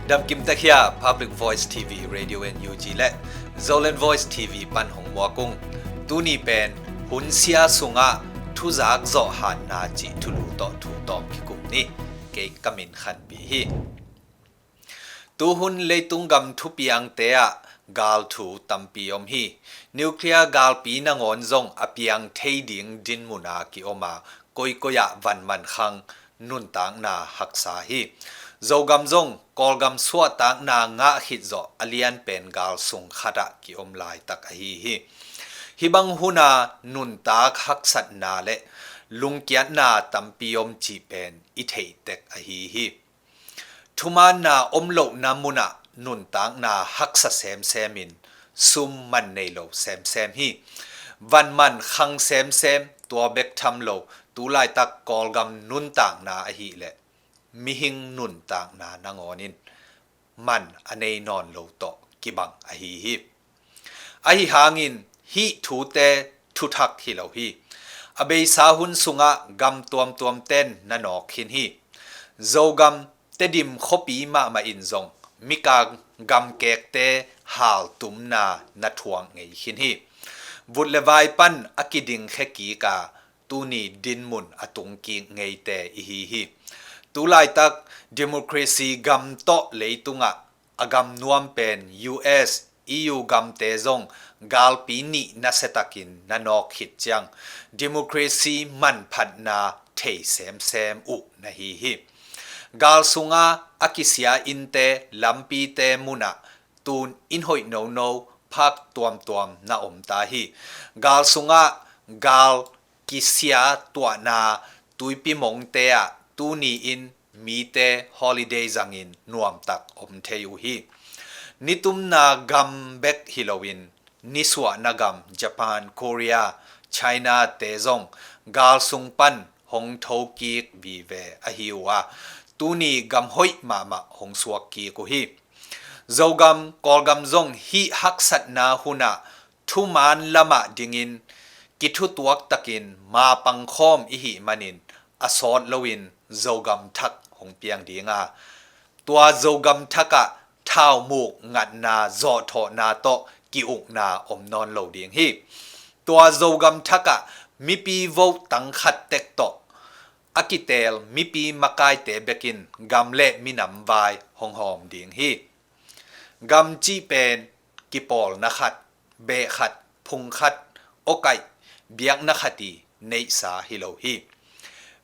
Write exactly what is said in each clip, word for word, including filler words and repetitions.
Damkim tek hia, Public Voice T V, Radio N U G le Zoland Voice T V pan hong muak ung. Tuni pen hun sia sungah thuzak zawh hatna cih thulu tawh thu tawm kikum ni. Kei ka min Khanpi hi. Tuhun leitung gam thupiangte ah gal thu tampi om hi. Nuclear galpi nangawn zong a piang thei ding dinmun a kiom a, koikoi ah vanman khang nuntakna haksa hi. Zogam zong Kawlgam suahtakna ngah khit zawh a lianpen gal sung khat ah kiom laitak ahi hi. Hih bang hun a nuntak haksatna le lungkiatna tampi om cih pen i theih tek ahi hi. Thumaanna om lohna munah nuntakna haksa semsem in sum man nei lo semsem hi. Vanman khang semsem, tua bek tham lo, tu laitak Kawlgam nuntakna ahih leh mihing nuntakna nangawn in man a nei nawn lo tawh kibang ahi hi. Ahi hangin hih thute thuthak hi lo hi. A beisa hun sungah gam tuamtuamten na nawk khin hi. Zogam Tedim khuapi mahmah in zong Mikang gamkekte haltumna na thuak ngei khin hi. Vut le vai pan a kidingkhia kik a, tuni dinmun a tung kik ngeite i hi hi. Tu laitak democracy gam tawh leitungah a gam nuam pen U S, E U gamte zong galpi nih nasiatakin na nawk khit ciang democracy manphatna thei semsem uh na hi hi. Gal sunga a kisia innte, lampite munah tun inn hoih nono phak tuamtuam na om ta hi. Gal sungah gal kisia tuahna tuipi mongte ah tuni in mite holiday zangin nuamtak om thei uh hi. Nitumna gam bek hi loin nisuahna gam Japan, Korea, China te zong gal sung pan hong thokik vive ahi uh a, tuni gam hoih mahmah hong suak kik uh hi. Zogam, Kawlgam zong hih haksatna hunah thumaan lamah dingin kithutuak takin mapang khawm i hih manin a sawt loin Zogam thak hong piang ding a, tua Zogam thakah thaumuk ngatna zawhthawhna tawh ki-ukna om nawn lo ding hi. Tua Zogam thakah mipi vote tang khat tek tawh a kiteel mipi makaite bekin gam le minam vai hong hawm ding hi. Gam cih pen kipawlna khat, beh khat, phung khat, awkaih, biakna khat i neihsa hi lo hi.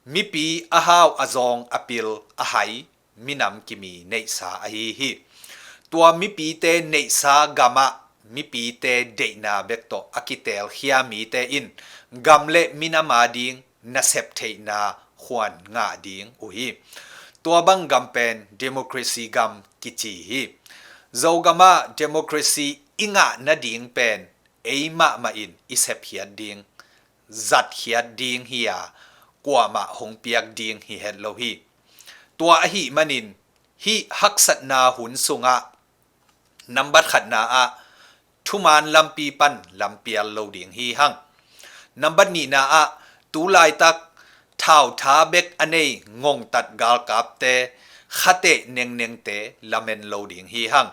Mipi a hau a zawng a pil a hai minam kimi neihsa ahi hi. Tua mipite neihsa gamah mipite deihna bek tawh a kiteelkhia mite in gam le minam a ding nasep theihna khuan ngah ding uh hi. Tua bang gam pen democracy gam kici hi. Zogamah democracy i ngah nading pen ei mahmah in i sepkhiat ding, zatkhiat ding hi a, kuamah hong piak ding hi het lo hi. Tua ahi manin hih haksatna hun sungah nambat khatna ah thumaan lampi pan lampial lo ding hi hang. Nambat nihna ah tu laitak thautha bek a nei ngongtat galkapte, khate nengnengte lamen lo ding hi hang.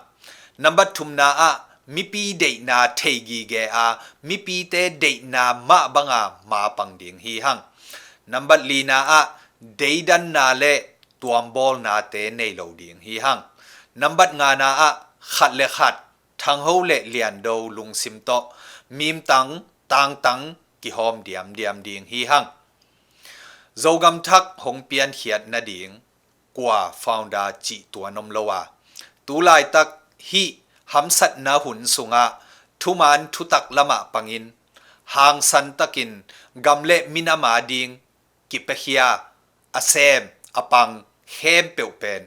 Nambat thumna ah mipi deihna thei gige a mipite deihna mah banga mapang ding hi hang. Nambat lina ah deidanna le tuambawlnate nei lo ding hi hang. Nambat ngana ah khat le khat thangho le liando lungsim tawh mimtang tangtang kihawm diamdiam ding hi hang. Zogam thak hong piankhiat nading kua founder cih tuan om lo a, tu laitak hih hamsatna hun sungah thumaan thutak lamah pangin hangsan takin gam le minam a ding kipiakhia a sem a pang khempeuh pen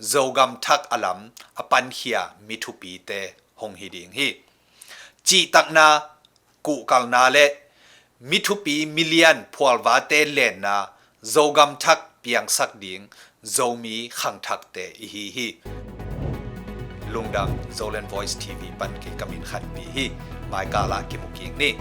Zogam thak a lam a pankhia mi thupite hong hi ding hi. Cihtakna, kuhkalna le mi thupi milian phualvate lenna Zogam thak piangsak ding Zomi khangthakte i hi hi. Lungdam. Zoland Voice T V pan kei ka min Khanpi hi. Maikal ah kimu kik ni.